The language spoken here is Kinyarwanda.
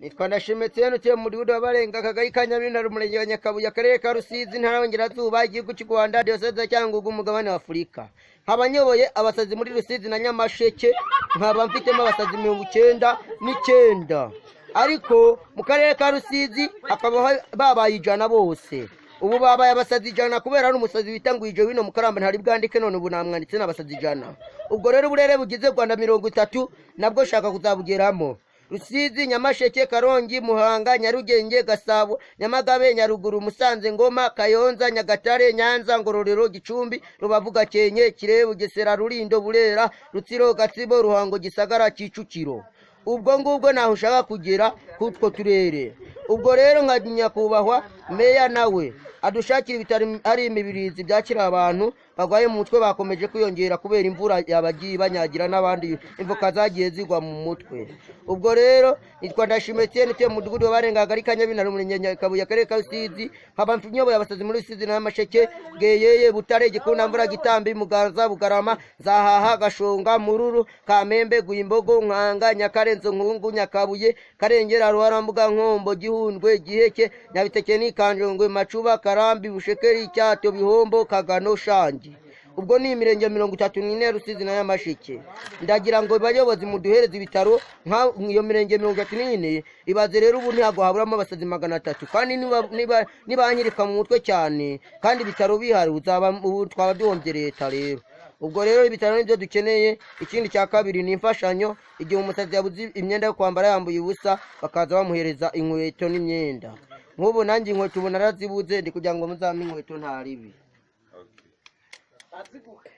Nitwa Ndashimye Etienne, utuye mu mudugudu wa Barenga, akagari ka Nyabintare, umurenge wa Nyakabuye, akarere ka Rusizi, intara y'Iburengerazuba, igihugu cy'u Rwanda, diyoseze ya Cyangugu, umugabane wa Afurika. Nkaba nyoboye abasazi muri Rusizi na Nyamasheke, nkaba mfitemo abasazi 99, ariko mu karere ka Rusizi hakaba babaye 100 bose. Ubu babaye abasazi 100 kubera hari umusazi wita Ngwije wino Mukaramba ntari bwandike, none ubu namwanditse n'abasazi 100. Ubwo rero uburere bugize Rwanda 30 nabwo shaka kuzabugeramo. Rusizi, Nyamasheke, Karongi, Muhanga, Nyarugenge, Gasabo, Nyamagabe, Nyaruguru, Musanze, Ngoma, Kayonza, Nyagatare, Nyanza, Ngororero, Gicumbi, Rubavu, Gakenke, Kirehe, Bugesera, Rulindo, Burera, Rutsiro, Gatsibo, Ruhango, Gisagara, Kicukiro. Ubwo ngubwo ntaho ushaka kugera k'utwo turere. Ubwo rero nka nyakubahwa meya nawe adushakira ibitaro ari imibirizi byakira abantu barwaye mu mutwe bakomeje kwiyongera kubera imvura yabagiye banyagira n'abandi imvoka zagiye zigwa mu mutwe. Ubwo rero nitwa Ndashimye Etienne, utuye mu mudugudu wa Barenga, akagari ka Nyabintare, umurenge wa Nyakabuye, akarere ka Rusizi. Nkaba nyoboye abasazi muri Rusizi na Nyamasheke, Bweyeye, Butare, Gikundamvura, Gitambi, Muganza, Bugarama, Zahaha, Gashonga, Mururu, Kamembe, Gwimbogo, Nkanga, Nyakarenzo, Nkungu, Nyakabuye, Karengera, Ruharambuga, Nkombo, Gihundwe, Giheke, Nyabiteke, Nikanjongwe, Macuba, Karambi, Bushekeri, Cyato, Bihombo, Kagano, Shangi. Ubwo ni imirenge 34 ya Rusizi na Nyamasheke. Ndagira ngo bayobozi muduhereze ibitaro nka iyo mirenge 34. Ibaze rero ubu ntabwo haburamo abasazi 300, kandi nibanyirika mu mutwe cyane kandi ibitaro bihari, ubu twaba duhombye leta rero. Ubwo rero ibitaro nibyo dukeneye. Ikindi cya kabiri ni imfashanyo, igihe umusazi yabuze imyenda yo kwambara yambuye ubusa, bakaza bamuhereza inkweto n'imyenda. Nk'ubu nanjye inkweto ubu narazibuze, ndi kugira ngo muzampe inkweto nta ribi. Baziguhe.